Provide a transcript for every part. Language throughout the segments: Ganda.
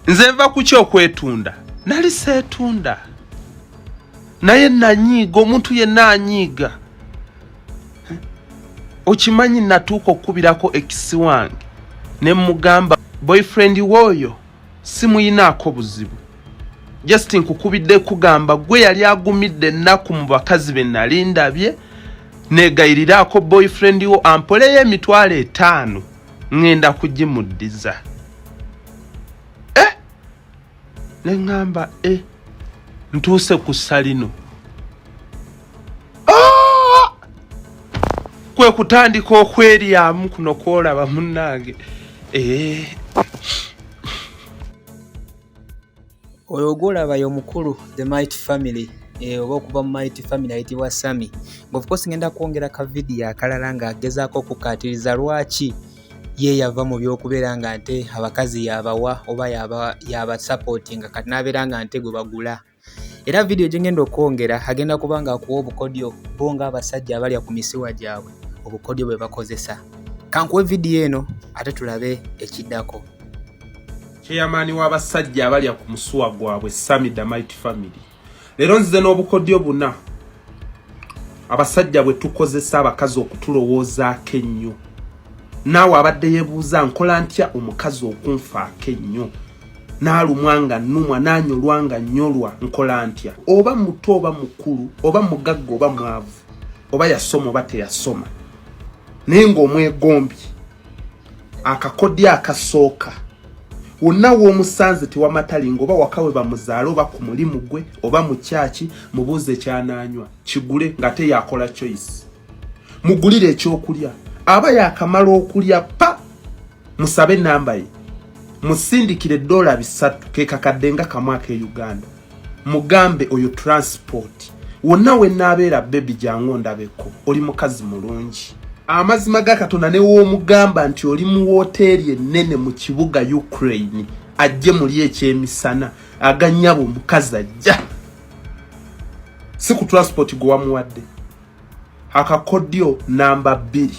Nze nva kuki okwetunda? Nali seetunda, naye nanyiiga. Omuntu yenna anyiiga. Okimanyi, natuuka okukubirako ex wange ne mugamba, "Boyfriend wooyo simuyinaako buzibu, just nkukubidde kugamba gwe yali agumidde ennaku mu bakazi be nali ndabye. Negayiriraako boyfriend wo ampoleyo 50,000, ŋŋenda kugimuddiza." Eh, ne ŋŋamba, "E, ntuuse ku ssalino." Ah! Kwe kutandika okweryamu kuno kwolaba, munnange. Eh. Oyo gwolaba ye omukulu the Mighty Family, oba okuva mu Mighty Family ayitibwa Sami. Nga of course ngenda kwongera ka vidiyo akalala ng'agezaako okukkaatiriza lwaki ye yava mu by'okubeera nga nte abakazi yabawa oba yabasupportinga, kati n'abeera nga nte gwe bagula. Era vidiyo gye ngenda okwongera agenda kuba ng'akuwa obukodyo bo ng'abasajja abalya ku misiwa gyabwe, obukodyo bwe bakozesa. Kankuwe vidiyo eno ate tulabe ekiddako. Chairman w'abasajja abalya ku musuwa gwabwe, Sami the Mighty Family. Leero nzize n'obukodyo buna abasajja bwe tukozesa abakazi okutulowoozaako ennyo. Naawe abadde yeebuuza, "Nkola ntya omukazi okunfaako ennyo, n'alumwa nga nnumwa, n'anyolwa nga nnyolwa? Nkola ntya?" Oba muto oba mukulu, oba mugagga oba mwavu, oba yasoma oba teyasoma, naye ng'omwegombye, akakodyo akasooka: wonna w'omusanze, tewamatalinga, oba waka we bamuzaale, oba ku mulimu gwe, oba mu kyaki, mubuuze ekyanaanywa, kigule ng'ate yakola choice. Mugulire ekyokulya. Aba yakamala okulya, pa musabe enamba ye, musindikire $300, ke kakadde nga kamu ak'e Uganda. Mugambe, "Oyo transport, wonna we naabeera, baby, jangu ondabeko, oli mukazi mulungi." Amazima ga Katonda, ne woomugamba nti oli mu woteeri ennene mu kibuga Ukraine, ajje muli ekyemisana, aganyaba omukazi ajja, si ku transport gwe wamuwadde. Akakodyo namba 2: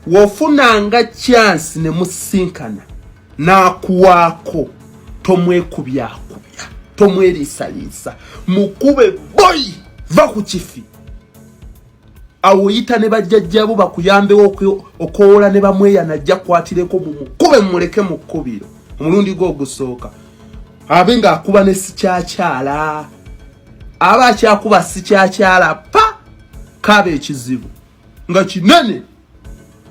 w'ofunanga chance ne musinkana n'akuwaako, tomwekubyakubya, tomweriisaliisa, mukube boy, va ku kifi awo, oyita ne bajjajjabo bakuyambewo okwowola ne bamweyana, ajja kwatireko, mumukube, mumuleke mu kkubiro. Omulundi gwe ogusooka abe ng'akuba ne sikyakyala, aba akyakuba sikyakyala, pa kaaba ekizibu nga kinene,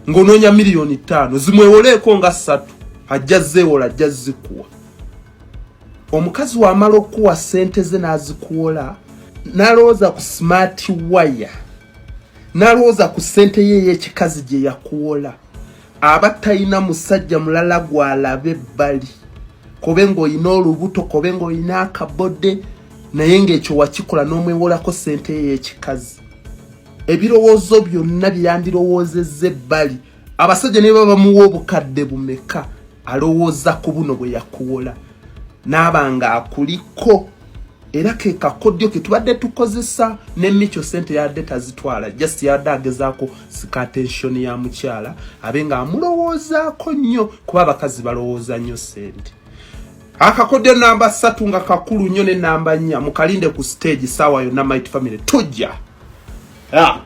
ng'onoonya 5 miliyoni, zimwewoleeko nga 3, ajja zeewola, ajja zikuwa. Omukazi wamala okukuwa ssente ze n'azikuwola, n'alowooza ku smart wire, n'alowooza ku ssente ye ey'ekikazi gye yakuwola, aba talina musajja mulala gw'alaba ebbali. Kobe ng'olina olubuto, kobe ng'olina akabodde, naye ng'ekyo wakikola n'omwewolako ssente ye ey'ekikazi, ebirowoozo byonna byandirowoozezza ebbali. Abasajja ne baba bamuwa obukadde bumeka, alowooza ku buno bwe yakuwola, n'aba nga akuliko. Era ke kakodyo ke tubadde tukozesa. Ne Micho sente yadde tazitwala, just yadde agezaako sika attention ya mukyala, abe ng'amulowoozaako nnyo, kuba abakazi balowooza nnyo sente. Akakodyo namba 3 nga kakulu nnyo, ne namba 4 mukalinde ku stage saawa yonna. Might Family, tujja. Ah.